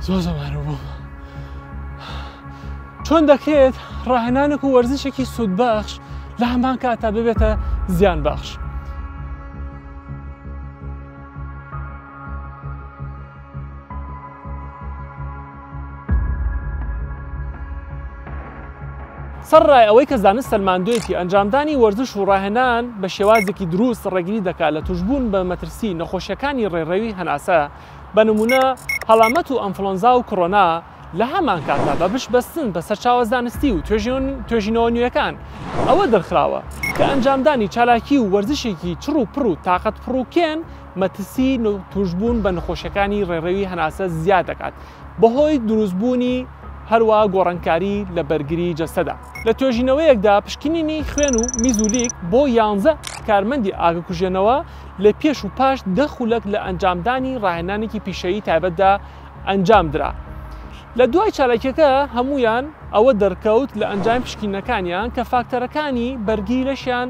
زۆر زۆر مانوو بووم. چۆن دەکرێت ڕاهێنانێک و وەرزشێکی سوودبەخش لە هەمان کاتا ببێتە زیانبەخش؟ سەرەڕای ئەوەی کە زانست سەلماندوویەتی ئەنجامدانی وەرزش و ڕاهێنان بە شێوازێکی دروست ڕێگری دەکات لە تووشبوون بە مەترسی نەخۆشیەکانی ڕێڕەوی هەناسە بە نموونە هەڵامەت و ئەنفلۆنزا و کڕۆنا، لە هەمانکاتدا بە پشت بەستن بە سەرچاوە زانستی و توێژینەوە نوێکان ئەوە دەرخراوە کە ئەنجامدانی چالاکی و وەرزشێکی چڕ و پڕ و تاقەت پڕوکێن مەترسی تووشبوون بە نەخۆشیەکانی ڕێڕەوی هەناسە زیاد دەکات بەهۆی دروستبوونی هەروا گۆڕانکاری لە بەرگری جەستەدا. لە توێژینەوەیەکدا پشکنینی خوێن و میز و لیک بۆ یانزە کارمەندی ئاگرکوژێنەوە لە پێش و پاش دە خولەک لە ئەنجامدانی ڕاهێنانێکی پیشەیی تایبەتدا ئەنجامدرا. لە دوای چالاکیەکە هەموویان ئەوە دەرکەوت لە ئەنجامی پشکنینەکانیان کە فاکتەرەکانی بەرگری لەشیان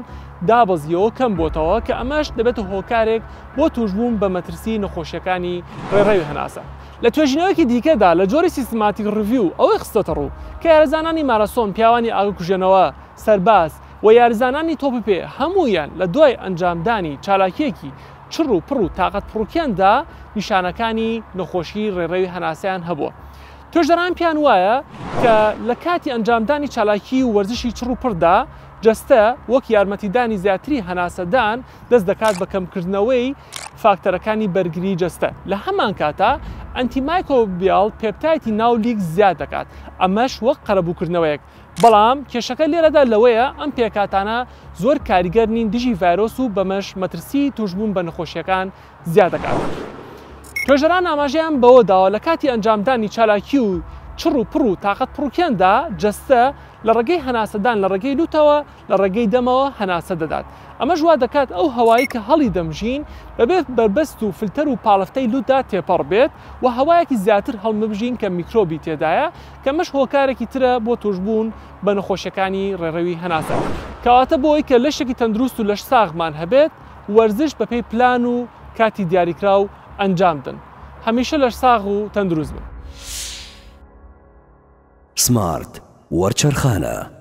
دابەزیەوە کەم بۆتەوە کە ئەمەش دەبێتە هۆکارێک بۆ توشبوون بە مەترسی نەخۆشیەکانی ڕێڕەوی هەناسە. لە توێژینەوەیەکی دیکەدا لە جۆری systematic review ئەوەی خستۆتەڕوو کە یاریزانانی ماراسۆن، پیاوانی ئاگرکوژێنەوە، سەرباز، و یاریزانانی تۆپی پێ هەموویان لە دوای ئەنجامدانی چالاکییەکی چڕ و پڕ و تاقەت پڕوکێندا نیشانەکانی نەخۆشیی ڕێڕەوی هەناسەیان هەبووە. توێژەران پێیان وایە کە لە کاتی ئەنجامدانی چالاکیی و وەرزشی چڕ و پڕدا جەستە وەک یارمەتیدانی زیاتری هەناسەدان دەست دەکات بە کەمکردنەوەی فاکتەرەکانی بەرگری جەستە، لە هەمانکاتا antimicrobial peptide ی ناو لیک زیاد دەکات، ئەمەش وەک قەرەبووکردنەوەیەک، بەڵام کێشەکە لێرەدا لەوەیە ئەم پێکهاتانە زۆر کاریگەر نین دژی ڤایرۆس و بەمەش مەترسیی تووشبوون بە نەخۆشییەکان زیاد دەکات. توێژەران ئاماژەیان بەوە داوە لە کاتی ئەنجامدانی چالاکی و چڕ و پڕ و تاقەت پڕوکێندا جەستە لە ڕێگەی هەناسەدان لە ڕێگەی لوتەوە لە ڕێگەی دەمەوە هەناسە دەدات، ئەمەش وا دەکات ئەو هەوایەی کە هەڵی دەمژین بەبێ بەربەست و فلتەر و پاڵفتەی لوتدا تێپەڕ بێت و هەوایەکی زیاتر هەڵمبژین کە میکرۆبی تێدایە کە ئەمەش هۆکارێکی ترە بۆ توشبوون بە نەخۆشیەکانی ڕێڕەوی هەناسە. کەواتە بۆ ئەوەی کە لەشێکی تەندروست و لەشساغمان هەبێت وەرزش بەپێی پلان و کاتی دیاریکراو ئەنجام بدەن. هەمیشە لەشساغ و تەندروست بن. سمارت وەرچەرخانە.